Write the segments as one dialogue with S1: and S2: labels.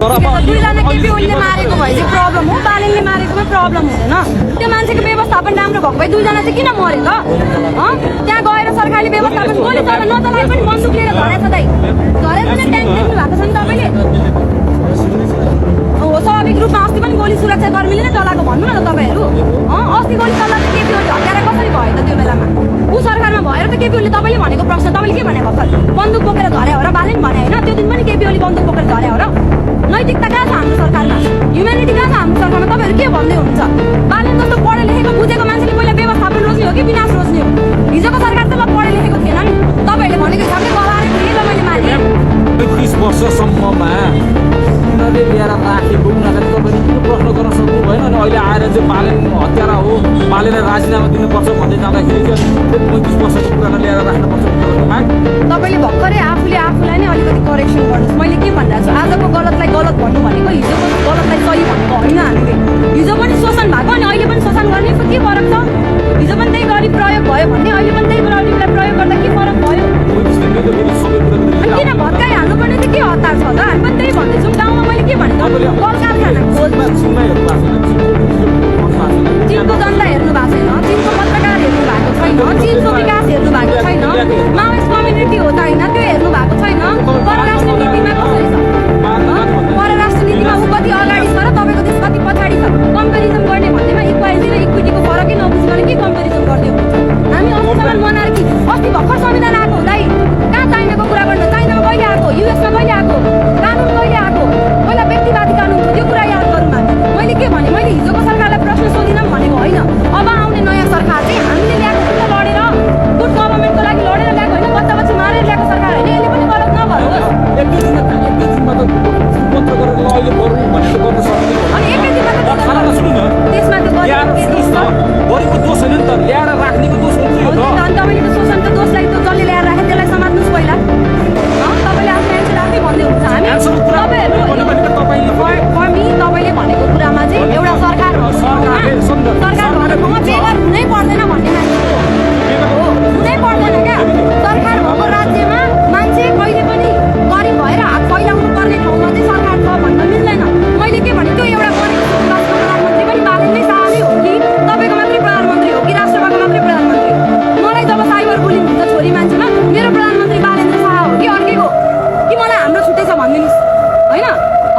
S1: दुईजना केपी ओलीले मारेको भए चाहिँ प्रब्लम हो, बालेनले मारेकोमा प्रब्लम हुँदैन। त्यो मान्छेको व्यवस्थापन राम्रो भएको भए दुईजना चाहिँ किन मर्यो त? त्यहाँ गएर सरकारले व्यवस्थापन गोली चला नचलाए पनि बन्दुक लिएर घरेछ दाइ, घरेछ नि ट्याङ्क देख्नु भएको छ नि तपाईँले। हो स्वाभाविक रूपमा अस्ति पनि गोली सुरक्षा कर्मीले नै चलाएको भन्नु न त तपाईँहरू। अस्ति गोली चलाएको केपी ओली हत्यारा कसरी भयो त त्यो बेलामा? ऊ सरकारमा भएर त केपी ओली तपाईँले भनेको प्रश्न तपाईँले के भने भर्खर बन्दुक बोकेर झरे हो र बालेन भने होइन? त्यो दिन पनि केपी ओली बन्दुक बोकेर झरे हो र? नैतिकता कहाँ छ हाम्रो सरकारमा? ह्युम्यानिटी कहाँ छ हाम्रो सरकारमा? तपाईँहरू के भन्दै हुनुहुन्छ? बालेन जस्तो पढे लेखेको बुझेको मान्छेले पहिला व्यवस्थापन रोज्ने हो कि विनाश रोज्ने हो? हिजोको सरकार त ल पढे लेखेको थिएन नि, तपाईँहरूले भनेको हिसाबले गलाएर फेरि ल मैले माने
S2: 30 वर्षसम्ममा उनीहरूले ल्याएर राखेको उनीहरूले तपाईँले किन प्रश्न गर्न सक्नु भएन? अनि अहिले आएर चाहिँ बालेन हत्यारा हो, बालेनलाई राजीनामा दिनुपर्छ भन्दै जाँदाखेरि चाहिँ 35 वर्षको कुरालाई ल्याएर राख्नुपर्छ माग।
S1: तपाईँले भर्खरै आफूलाई नै अलिकति करेक्सन गर्नुहोस्। मैले के भनिरहेको छु, आजको गलतलाई गलत भन्नु भनेको हिजोको गलतलाई सही भनेको होइन। हामीले हिजो पनि शोषण भएको अनि अहिले पनि शोषण गर्ने के फरक छ? हिजो पनि त्यही गरी प्रयोग भयो भने अहिले पनि त्यही गरीबलाई प्रयोग गर्दा के फरक भयो? किन भत्काइहाल्नु पर्ने त के हतार छ त? हामी पनि त्यही भन्दैछौँ। गाउँमा मैले के भनेको कल कारखाना खोज चिनको जनता हेर्नु भएको छैन, चिनको पत्रकार हेर्नु भएको छैन, चिनको विकास हेर्नु भएको छैन, माओइस्ट कम्युनिटी हो त होइन त्यो हेर्नु भएको छैन। परराष्ट्र नीतिमा कसरी छ? परराष्ट्र नीतिमा ऊ कति अगाडि छ र तपाईँको देश कति पछाडि छ? कम्पेरिजन गर्ने भन्दैमा इक्वालिटी र इक्विटीको फरकै नबुझिकन के कम्पेरिजन गरिदियो? हामी अस्तिसम्म मोनार्की अस्ति भर्खर संविधान आएको हुँदै कहाँ चाइनाको कुरा गर्नु? चाइनामा कहिले आएको? युएसमा कहिले आएको? कानुन कहिले आएको? पहिला व्यक्तिवादी कानुन थियो, त्यो कुरा याद गरौँ हामी। मैले के भने मैले हिजोको सरकारलाई प्रश्न सोधिनँ भनेको होइन। अब आउने नयाँ सरकार चाहिँ हामीले ल्याएको हुन्छ लडेर, गुड गभर्मेन्टको लागि लडेर ल्याएको होइन, बच्चा बच्ची मारेर ल्याएको सरकार होइन। यसले पनि गलत नभरोस्। अनि एकै दिनमा त त्यसमा त
S2: गरेको दोष होइन नि त, ल्याएर राख्नेको दोष हुन्छ यो त।
S1: अनि तपाईँले त शोषण त दोषलाई त जसले ल्याएर राखे त्यसलाई समात्नुहोस् पहिला। तपाईँले आफ्नो मान्छे आफै भन्दै हुन्छ। हामी तपाईँले भनेको कुरामा चाहिँ एउटा सरकार भएको ठाउँमा बेगर हुनै पर्दैन भन्ने मान्छे हो, हुनै पर्दैन क्या। सरकार भएको राज्यमा मान्छे कहिले पनि गरिब भएर हात फैलाउनु पर्ने ठाउँमा चाहिँ सरकार छ भन्न मिल्दैन। मैले के भने त्यो एउटा गरेको प्रधानमन्त्री पनि बालेनकै सालै हो कि तपाईँको मात्रै प्रधानमन्त्री हो कि राष्ट्रपतिको मात्रै प्रधानमन्त्री हो? मलाई जब साइबर बुलिङ हुन्छ छोरी मान्छेमा मेरो प्रधानमन्त्री बालेन्द्र शाह हो कि अर्कैको कि मलाई हाम्रो छुट्टै छ भनिदिनुहोस् होइन?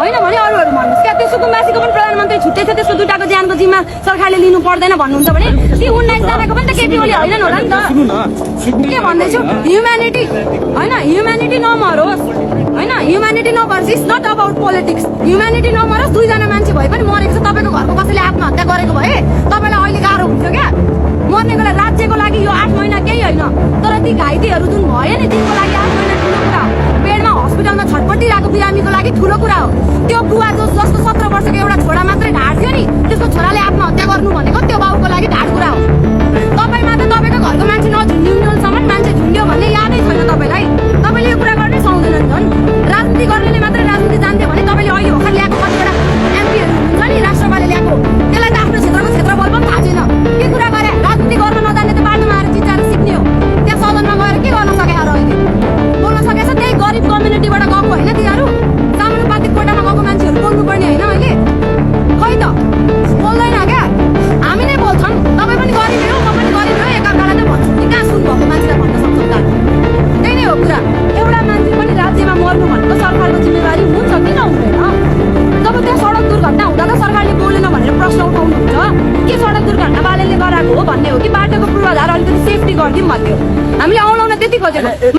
S1: होइन भने अरूहरू भन्नुहोस् क्या। त्यो सुकुम्बासीको पनि प्रधानमन्त्री छुट्टै छ, त्यसको दुईटाको ज्यानको जिम्मा सरकारले लिनु पर्दैन भन्नुहुन्छ भने ती 19 जनाको पनि त केपी ओली होइनन् होला नि त? के भन्दैछु ह्युम्यानिटी होइन, ह्युम्यानिटी नमरोस् होइन, ह्युम्यानिटी नमरोस्। It's not about politics. Humanity नमरोस्। दुईजना मान्छे भए पनि मरेको छ। तपाईँको घरको कसैले आत्महत्या गरेको भए तपाईँलाई अहिले गाह्रो हुन्छ क्या मर्नेको लागि। राज्यको लागि यो 8 महिना केही होइन, तर ती घाइतेहरू जुन भयो नि तिनको लागि 8 महिना ठुलो कुरा हो। बेडमा हस्पिटलमा छटपटिरहेको बिरामीको लागि ठुलो कुरा हो। त्यो बुवा जसको 17 वर्षको एउटा छोरा मात्रै ढाड्थ्यो नि, त्यसको छोराले आत्महत्या गर्नु भनेको त्यो बाउको लागि ढाड कुरा हो। तपाईँमा त तपाईँको घरको मान्छे नझुन्डिउन्जेलसम्म मान्छे झुन्ड्यो भन्ने यादै छैन तपाईँलाई। तपाईँले यो कुरा गर्नै सक्दैनन् झन्। राजनीति गर्नेले मात्रै राजनीति जान्थ्यो भने तपाईँले अहिले भर्खर ल्याएको कतिवटा एमपीहरू हुन्छ नि राष्ट्रपाले ल्याएको, त्यसलाई त आफ्नो क्षेत्रको क्षेत्रफल पनि थाहा छैन। के कुरा गरे? राजनीति गर्न नजान्ने त बाटोमा आएर चिचाएर सिक्ने हो। त्यहाँ सदनमा गएर के गर्न सकेछ र अहिले? बोल्न सकेछ? त्यही गरिब कम्युनिटीबाट गएको होइन तिनीहरू? समानुपातिक कोटामा गएको मान्छेहरू बोल्नु पर्ने होइन अहिले? खै त बोल्दैन क्या। हामी नै बोल्छन्। तपाईँ पनि गरिब हो, म पनि गरिब हो, एकाअर्कालाई नै भन्छौँ कि कहाँ सुन भएको मान्छेलाई भन्न सक्छौँ त? त्यही नै हो कुरा। एउटा मान्छे पनि राज्यमा मर्नु भनेको सरकारको जिम्मेवारी हुन्छ कि नहुँदैन? जब त्यहाँ सडक दुर्घटना हुँदा त सरकारले बोलेन भनेर प्रश्न उठाउनुहुन्छ के सडक दुर्घटना बालेनले गराएको हो भन्ने हो कि बाटोको पूर्वाधार अलिकति सेफ्टी गरिदिउँ भन्ने हो? हामीले औलाउन त्यति खोजेको।